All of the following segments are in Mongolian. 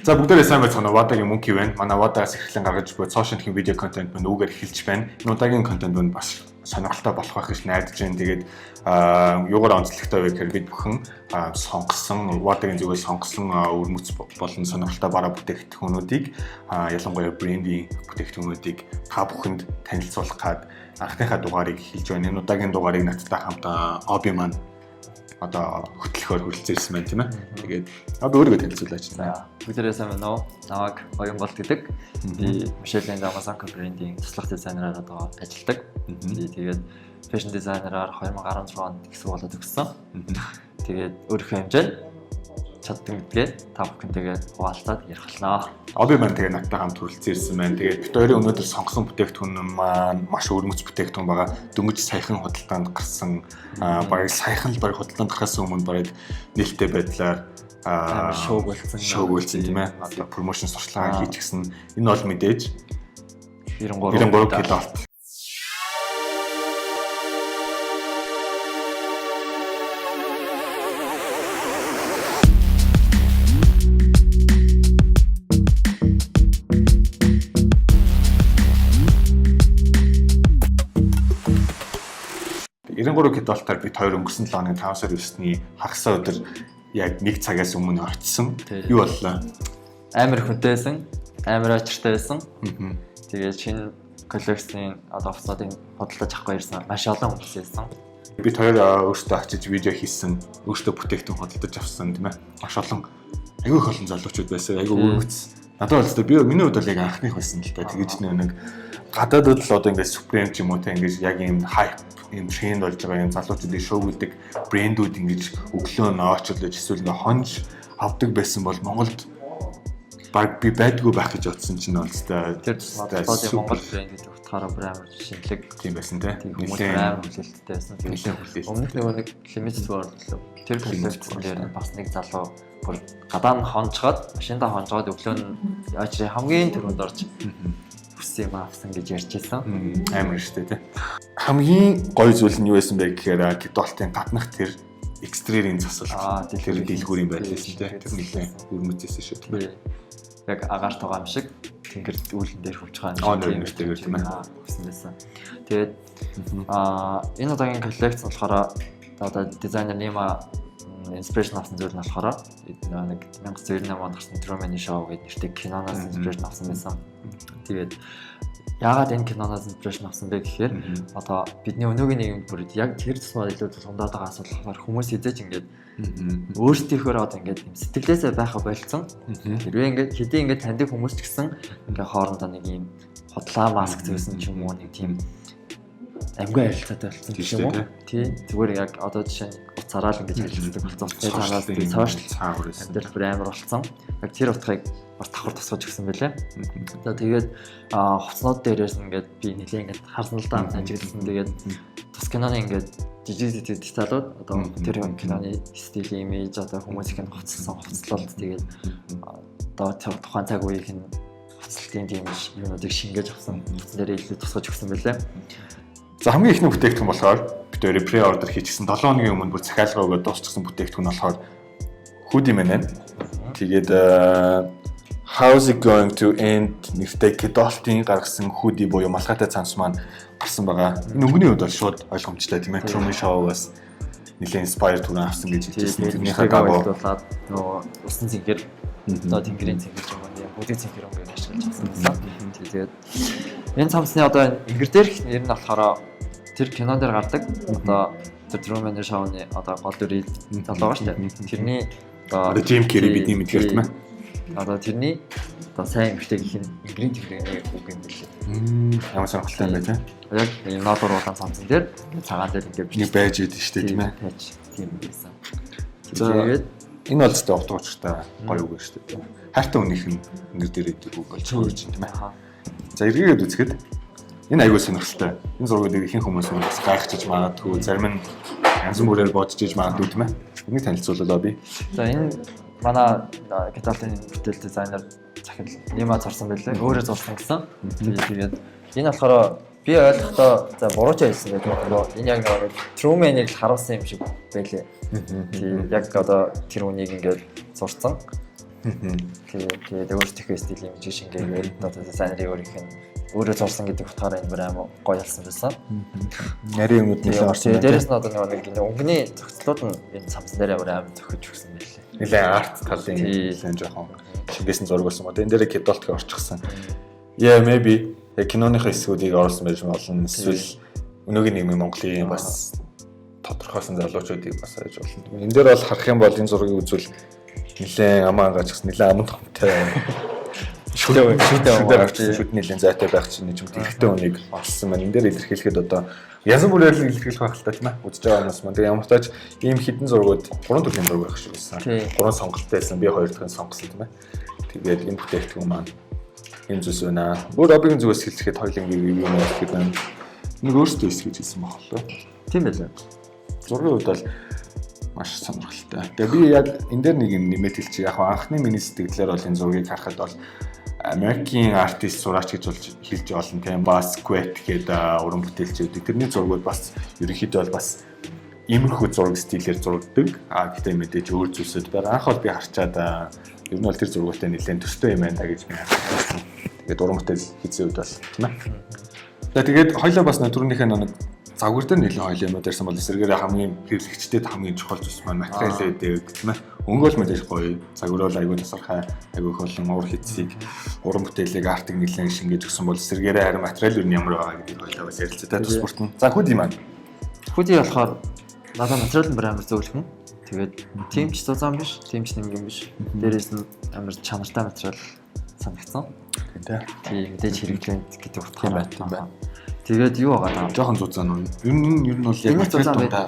За, бүгдээрээ сайн байцгаана уу? Вадагийн мөнх ивэн. Манай Вадагаас эрхлэн гаргаж буй цоо шинэхэн видео контент мань үүгээр эхэлж байна. Энэ удаагийн контент мань бас сонирхолтой болох байх гэж найдаж байна. Тэгээд юугаар онцлогтой вэ гэхээр бид бүхэн сонгосон, Вадагийн зүгээс сонгосон өвөрмөц болон сонирхолтой бараа бүтээгдэхүүнүүдийг, ялангуяа брендийн бүтээгдэхүүнүүдийг та бүхэнд танилцуулах гад анхныхаа дугаарыг эхэлж байна. Энэ удаагийн дугаарыг надтай хамт Оби маань одоо хөтлөхөөр хүрэлцэн ирсэн байна, тийм ээ. Тэгээд одоо өөрийгөө танилцуулаач. За, бүгдээрээ сайн байна уу? Намайг Оюн Болт гэдэг. Би Michelle Amazon брендийн туслах дизайнераар одоо ажилладаг. Би тэгээд fashion дизайнераар 2016 онд их сургуулиуд төгссөн. Тэгээд өөрийнхөө хэмжээнд чаддаг гэдгээ та бүхэнтэйгээ хуваалцаад ярих болно. Оби маань тэгээ надтай хамт хүрэлцэн ирсэн байна. Тэгээд бид хоёрын өнөөдөр сонгосон бүтээгдэхүүн маань маш өвөрмөц бүтээгдэхүүн байгаа. Дөнгөж саяхан худалдаанд гарсан, бараг саяхан л бараг худалдаанд гарахаас өмнө бараг нээлттэй байдлаар шоуг болсон. Шоуг болсон, тийм ээ. Одоо promotion сурталчилгаа хийчихсэн. Энэ бол мэдээж 93 93 киловольт. 93 киловольтоор бид хоёр өнгөрсөн 7 хоногийн 5 сарын 9-ний хагас өдөр яг нэг цагаас өмнө очисон. Юу боллоо? Амар хүнтэй байсан, амар очиртай байсан. Тэгээд шинэ коллекцийн одоо хувцсуудыг худалдаж авах ирсэн. Маш олон хүмүүс байсан. Бид хоёр өөрсдөө очиж видео хийсэн, өөрсдөө бүтээгдэхүүн худалдаж авсан, тийм ээ. Маш олон, айгүй их олон залуучууд байсан. Айгүй өвөрмөц. Надад бол би миний хувьд бол яг анхных байсан л да. Тэгэж нэг гадаадд л одоо ингээд Supreme ч юм уу те, ингээд яг ийм hype, ийм тренд болж байгаа юм залуучуудыг шоугүүлдэг брэндүүд ингэж өглөө ноочрлож эсвэл ингээд хонж авдаг байсан бол Монголд баг би байдгүй байх гэж бодсон чинь бол өстой Тэр тусмаа Монгол брэнд гэдэг утгаараа бүр амар шинэлэг тийм байсан те. Хүмүүс амар хүлээлттэй байсан. Нэлээд хүлээлт. Өмнөх нөгөө нэг Limited World лөө. Тэр коллекцэн дээр бас нэг залуу бүр гадаа нь хонцгоод, машиндаа хонцгоод өглөө нь яаж хамгийн түрүүнд орж хүссэн юм авсан гэж ярьж байсан. Амар шүү дээ, тий. Хамгийн гоё зүйл нь юу байсан бэ гэхээр Kidult-ын гаднах тэр экстрерийн засалт, тэр дэлгүүрийн байдал байсан, тий. Тэр нэлээд өвөрмөц байсан шүү дээ. Яг агаарт байгаа юм шиг тэнгэр үүлэн дээр хөвж байгаа юм шиг нэртэйгээр, тийм ээ. Өгсөн байсан. Тэгээд энэ удаагийн коллекц болохоор одоо дизайнер Нима inspiration авсан зүйл нь болохоор нэг 1998 онд гарсан Truman Show гэдэг нэртэй киноноос inspiration авсан байсан. Тэгээд яагаад энэ киноноос inspiration авсан бэ гэхээр одоо бидний өнөөгийн нийгэмд бүр яг тэр тусмаа илүү тулгамдаад байгаа асуудал болохоор хүмүүс хэзээ ч ингээд өөрсдийнхөөр одоо ингээд юм сэтгэлээсээ байха болцсон. Хэрвээ ингээд хэдий ингээд таньдаг хүмүүс ч гэсэн ингээд хоорондоо нэг юм худлаа маск зөөсөн ч юм уу, нэг тийм амгүй харилцаатай болсон гэх юм уу. Тий. Зүгээр яг одоо жишээ нь уцаараа л ингэж харилцдаг болсон. Утасны цаанаас тий social амьдрал бүр амар болсон. Яг тэр утгыг бүр давхар тусгаж өгсөн байлээ. За, тэгээд хувцснууд дээрээс нь ингээд би нэлээ ингээд харсан л да, ажигласан. Тэгээд тус киноны ингээд жижиг жижиг деталууд, одоо тэр киноны стил, имиж, одоо хүмүүс их хувцалсан хувцлалт, тэгээд одоо тухайн цаг үеийн хувцлалтын тийм юмнуудыг шингээж авсан. Хувцсан дээр илүү тусгаж өгсөн байлээ. За, хамгийн эхний бүтээгдэхүүн болохоор бид хоёрын pre-order хийчихсэн, 7 хоногийн өмнө бүр захиалга өгөөд дуусчихсан бүтээгдэхүүн болохоор hoodie маань. Тэгээд How's it going to end нэртэй Kidult-ийн гаргасан hoodie буюу малгайтай цамц маань гарсан байгаа. Энэ өнгөний хувьд бол шууд ойлгомжтой, тийм ээ. Truman Show-аас нэлээд inspire түрэн авсан гэж хэлжсэн. Тэрнийхээ дагуу нөгөө усан цэнхэр, одоо тэнгэрийн цэнхэр ч юм уу, бүдэг цэнхэр өнгөийг ашиглаж авсан байсан. Тэгээд энэ цамцны одоо ингэр дээрх нэр нь болохоор тэр кинон дээр гардаг одоо тэр Truman Show-ны одоо гол дүрийн залуу байгаа шүү дээ. Тэрний одоо Jim Carrey бидний мэдгээр, тийм ээ. Одоо тэрний одоо сайн эмэгтэй гэх нь ингэрийн тэнгэрийн үг юм билээ. Ямар сонирхолтой юм бэ, тийм. Яг энэ ноолоор улаан цамцан дээр цагаан дээр ингээд нэг байж идэв шүү дээ, тийм ээ. Байж тийм байсан. Тэгээд энэ бол зөв утга учиртай гоё үг шүү дээ. Хайртай үнийх нь ингэр дээр идэг үг болж байгаа юм, тийм ээ. За, эргээгээд үзэхэд энэ айгүй сонирхолтой. Энэ зургийг ихэнх хүмүүс бас гайхчихж магадгүй, зарим нь янз бүрээр бодож иж магадгүй, тийм ээ. Энийг танилцуулъя би. За, энэ манай Kidult-ын бүтээл дизайнер захирал Нима зурсан байлээ. Өөрөө зурсан гэсэн. Тэгээд энэ болохоор би ойлгохдоо, за, буруу ч хэлсэн байдаг нөгөө энэ яг нөгөө Truman-ыг л харуулсан юм шиг байлээ. Тийм, яг одоо тэр үнийг ингээд зурсан. Тэгээд өөрсдийнхөө стилийн имижийг шингээгээд одоо дизайнерын өөрийнх нь өөрөө зурсан гэдэг утгаараа энэ бүр амар гоё болсон байсан. Нарийн юмуд нэлээд орсон. Дээрээс нь одоо нэг энэ өнгөний зохицлууд нь энэ самсан дээр амар амар зохиж өгсөн байлээ. Нэлээд арт талын нэлээд жоохон шингээсэн зураг болсон. Одоо энэ дээр Кедолтыг орчихсон. Yeah, maybe. Яг киноныхоо хэсгүүдийг оруулсан байж болно. Эсвэл өнөөгийн нийгмийн Монголын бас тодорхойлсон залуучуудыг бас хайж болно. Энэ дээр бол харах юм бол энэ зургийг үзвэл нэлээд амаа ангааж гисэн нэлээд аман томтой шүдэ авчихсан шүд нэлээд зайтай байх чинь нэг юм хэрэгтэй үнийг олсон маань. Энэ дээр илэрхийлэхэд одоо янз бүрээр л илэрхийлэх байх л та, тийм ээ. Үзэж байгаа хүмүүс маань. Тэгээ ямар ч тач ийм хідэн зургууд гурван төрлийн зураг байх шиг байсан. Гурван сонголттой байсан. Би хоёр дахь нь сонгосон, тийм ээ. Тэгээд энэ бүтээгдэхүүн маань ийм зүйлс байна. Өөр Робигийн зүгээс хэлэхэд хоёулын review юм гэхэд байна. Нэг өөртөө эсгэж хэлсэн баг лөө. Тийм байлаа. Зургийн хувьд бол маш сонирхолтой. Тэгээ би яг энэ дээр нэг юм нэмээд хэлчих. Яг анхны миний сэтгэлээр бол энэ зургийг харахад бол Америкийн артист зураач гэж болж хэлж болно, тийм, Basquiat гэдэг уран бүтээлч байдаг. Тэрний зургууд бас ерөнхийдөө бол бас иймэрхүү зураг стилээр зурагдаг. А гэхдээ мэдээж өөр зүйлсүүд байгаа. Анх бол би харчаад ер нь бол тэр зургуудтай нэлээд төстэй юм байна да гэж би харсан. Тэгээд уран бүтээл хийсэн үед бол, тийм ээ. За, тэгээд хоёлоо бас түрүүнийхээ нэг загвар дээр нэлээд хоёул юмуд ярьсан бол эсрэгээр хамгийн хэрэглэгчдэд хамгийн чухал зүйлс маань материал байдаг, тийм ээ. Өнгө бол мэдээж гоё, загвар бол айгүй тасархай, айгүй их олон уур хийцийг, уран бүтээлийг, артыг нэлээд шингээж өгсөн бол эсрэгээрээ харин материал юу ямар байгаа гэдгийг хоёулаа бас ярилцаа тус бүртэн. За, hoodie маань. Hoodie болохоор надад материал нь бүр амар зөвлөхөн. Тэгээд тийм ч зузаан биш, тийм ч нэмгэн биш. Дээрээс нь амар чанартай материал санагдсан. Тийм тий. Тийм, мэдээж хэрэглээнд гэдэг утгаар байна, тийм байна. Тэгээд юу байгаа даа? Жохон зузаан уу? Ер нь бол яг Энэс материал зузаан дундаа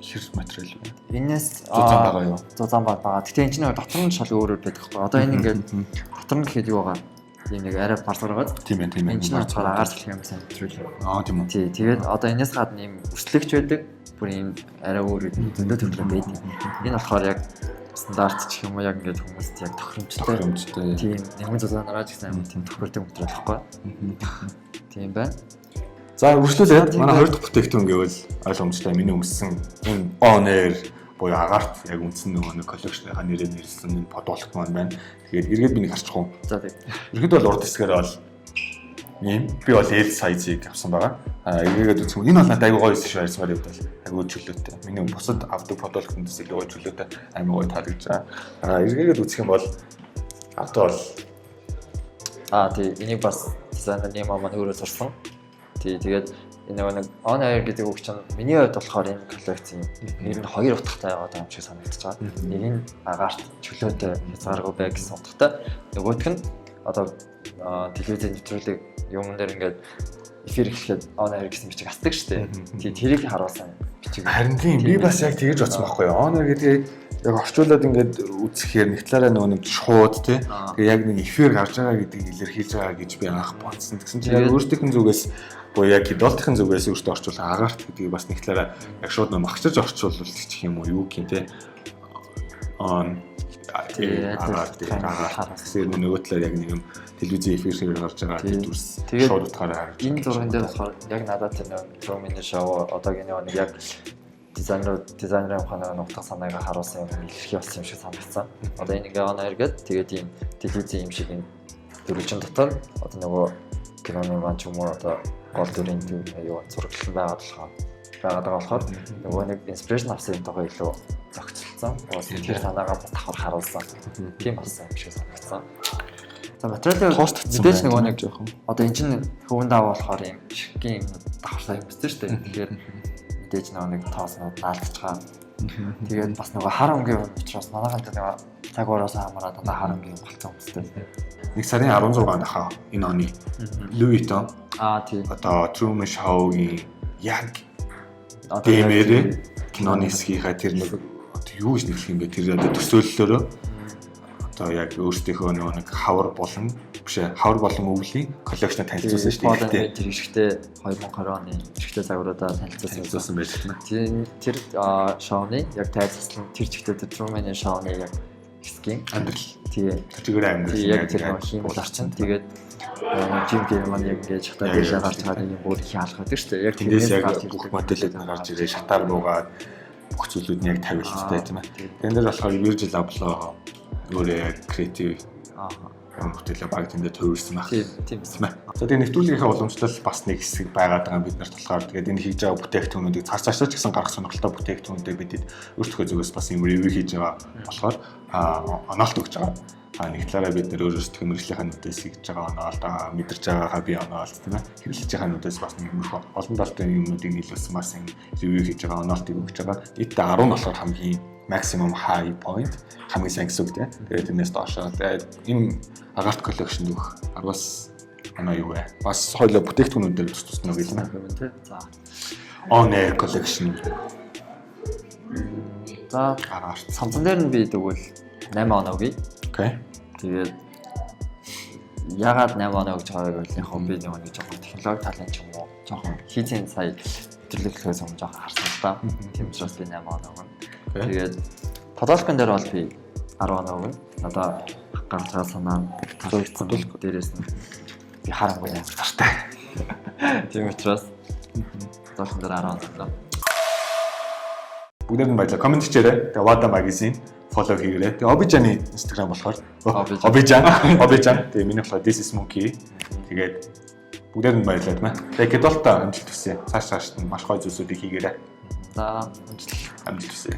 хэр материал вэ? Энэс Зузаан байгаа юу? Зузаан байгаа. Гэтэ энэ чинь дотор нь шал өөр өөр байдаг байхгүй. Одоо энэ ингээд дотор нь гэхэд юу байгаа? Тийм нэг арай барсгаар байгаа. Тийм ээ, тийм ээ. Энэ чинь болохоор агаар салхи юм сайн материал. Аа, тийм үү. Тий, тэгээд одоо энэс гадна ийм өрслөгч байдаг. Бүр ийм арай өөр зөндөө төрлөө байдаг. Энэ болохоор яг стандарт ч юм уу яг ингээд хүмүүст яг тохиромжтой. Тохиромжтой. Тийм, нэмэн зузаанараа ч гэсэн амар тийм тохирдог материал байхгүй. Тийм байна. За, үргэлжлүүлээд манай хоёр дахь бүтээгдэхүүн гэвэл ойлгомжтой, миний өмссөн энэ On Air буюу агаарт яг үндсэн нөгөө нэг collection-ийнхаа нэрээр нэрлсэн энэ подволк маань байна. Тэгээд эргээд би нэг харчих уу. За, тийм. Ерөнхийдөө бол урд хэсгээр бол ийм, би бол L size-ыг авсан байгаа. А эргээгээд үзэх юм. Энэ бол надад айгүй гоё шүү, ярьсмаар явдал. Айгүй чөлөөтэй. Миний бусад авдаг подволкондоос илүү гоё чөлөөтэй, амар гоё таалагдж байгаа. А эргээгээд үзэх юм бол ард бол Аа, тий, энийг бас дизайнер Нима маань өөрөө зурсан. Тий, тэгээд энэ нөгөө нэг On Air гэдэг үг чинь миний хувьд болохоор энэ коллекцийн нэр нь хоёр утгатай байгаа юм шиг санагдаж байгаа. Нэг нь агаарт чөлөөтэй, хязгааргүй бай гэсэн утгатай. Нөгөөх нь одоо телевизийн нэвтрүүлэг юмн дээр ингээд эфир эхлэхэд On Air гэсэн бичиг асдаг шүү дээ. Тий, тэрийг харуулсан бичиг. Харин тийм, би бас яг тэгэж бодсон байхгүй юу. On Air гэдгийг яг орчуулад ингээд үзэхээр нэг талаараа нөгөө нэг шууд, тий. Тэгээ яг нэг эфир гарч байгаа гэдгийг илэрхийлж байгаа гэж би анх бодсон. Тэгсэн чинь яг өөртөөх нь зүгээс буюу яг Кидолтын зүгээс өөртөө орчуулсан агаарт гэдгийг бас нэг талаараа яг шууд нөө магчаж орчуулвал гэх юм уу юу гэх юм те. On агаар агаар гэсэн нөгөө талаар яг нэг юм телевизийн эфир шиг гарч байгаа тэр дүрс шууд утгаараа харж. Энэ зурган дээр болохоор яг надад тэр нэг Truman Show одоогийн нэг яг дизайнерын ухааны утга санааг харуулсан юм илэрхий болсон юм шиг санагдсан. Одоо энэ ингээ On Air гээд тэгээд ийм телевизийн юм шиг энэ дөрвөлжин дотор одоо нөгөө киноны маань ч юм уу одоо гол дүрийн юу зураглал байгаад болохоор байгаад байгаа болохоор нөгөө нэг inspiration авсан юмтайгаа илүү зохицолцсон. Тэр санаагаа бас давхар харуулсан. Тийм болсон юм шиг санагдсан. За, материалын мэдээж нөгөө нэг одоо эн чинь хөвөн дав болохоор юм шиггийн юм давхарсаа юм өссөн шүү дээ. Тэгэхээр мэдээж нөгөө нэг тооснууд наалдчихаа. Тэгээд бас нөгөө хар өнгийн юм учраас манайхан нөгөө цаг ураас хамаараа дандаа хар өнгийн юм болцсон хүмүүстэй. 1 сарын 16-нд хаа энэ оны Louis Vuitton Аа, тий. Одоо Truman Show-гийн яг дэмэрээ киноны хэсгийнхаа тэр нэг одоо юу гэж нэрлэх юм бэ? Тэр одоо төсөөллөөрөө одоо яг өөрсдийнхөө нөгөө нэг хавар болон биш ээ, хавар болон өвлийн collection танилцуулсан шүү дээ. Тэр ихтэй 2020 оны ихтэй загваруудаа танилцуулсан танилцуулсан байж байна. Тэр шоуны яг тайлцсан тэр чигтээ тэр Truman-ы шоуны яг хэсгийн амьдрал. Тий. Тэр чигээр амьдрал. Тий, яг тэр хиймэл орчин. Тэгээд Jim Carrey маань яг ингээд шатаа дээшээ гарч байгаа юм бүр их алхаад шүү дээ. Яг тэрнээс яг бүх моделүүд нь гарч ирээ шатаар буугаад Бүх зүйлүүд нь яг тавилттай, тийм ээ. Тэн дээр болохоор Virgil Abloh өөрөө яг creative юм бүтээлээ баг тэндээ төвөрсөн байх. Тийм. Тийм ээ. За, тэгээ нэвтрүүлгийнхээ уламжлал бас нэг хэсэг байгаад байгаа бид нарт болохоор тэгээд энэ хийж байгаа бүтээгдэхүүнүүдийг цааш цаашаа ч гэсэн гаргах сонирхолтой бүтээгдэхүүнүүдээ бидэд өөрсдөө зүгээс бас юм review хийж байгаа болохоор оноолт өгч байгаа. Нэг талаараа бид нэр өөрөөсөө мэргэжлийнхаа нүдээс хийж байгаа оноолт, мэдэрч байгаагаа би оноолт, тийм ээ. Хэрэглэж байгаа нүдээс бас нэг юмрхүү олон талтай юмнуудыг нийлүүлсэн бас юм review хийж байгаа, оноолтыг өгч байгаа. Нийтдээ 10 нь болохоор хамгийн maximum high point, хамгийн сайн гэсэн үг, тийм. Тэгээд тэрнээс доошоо. Тэгээд энэ агарт collection өгөх 10-аас оноо юу вэ? Бас хоёлоо бүтээгдэхүүнүүд дээр тус тус нэг юм байна, тий. За. On air collection. За, агарт. Цамцан дээр нь би тэгвэл 8 оноо өгье. Okay. Тэгээд ягаад 8 оноо өгж байгааг бол яг би нэг жоохон технологи талын ч юм уу, жоохон хийцэн сая төлөвлөхөөс өмнө жоохон харсан л та. Тийм учраас би 8 оноо өгнө. Тэгээд Подолкон дээр бол би 10 оноо өгнө. Надаа гарч байгаа санаа таалагдсан. Дээрээс нь би харангүй амар дуртай. Тийм учраас Подолкон дээр 10 оноо өглөө. Бүгдээр нь баярлалаа. Comment хийчээрэй. Тэгээ Wada magazine follow хийгээрэй. Тэгээ Обижаны Instagram болохоор Обижан, Обижан. Тэгээ миний болохоор This is Monkey. Тэгээд бүгдээр нь баярлалаа, тийм ээ. Тэгээ Кедолта амжилт хүсье. Цааш цааш нь маш гоё зүйлсүүдийг хийгээрэй. За, амжилт. Амжилт хүсье.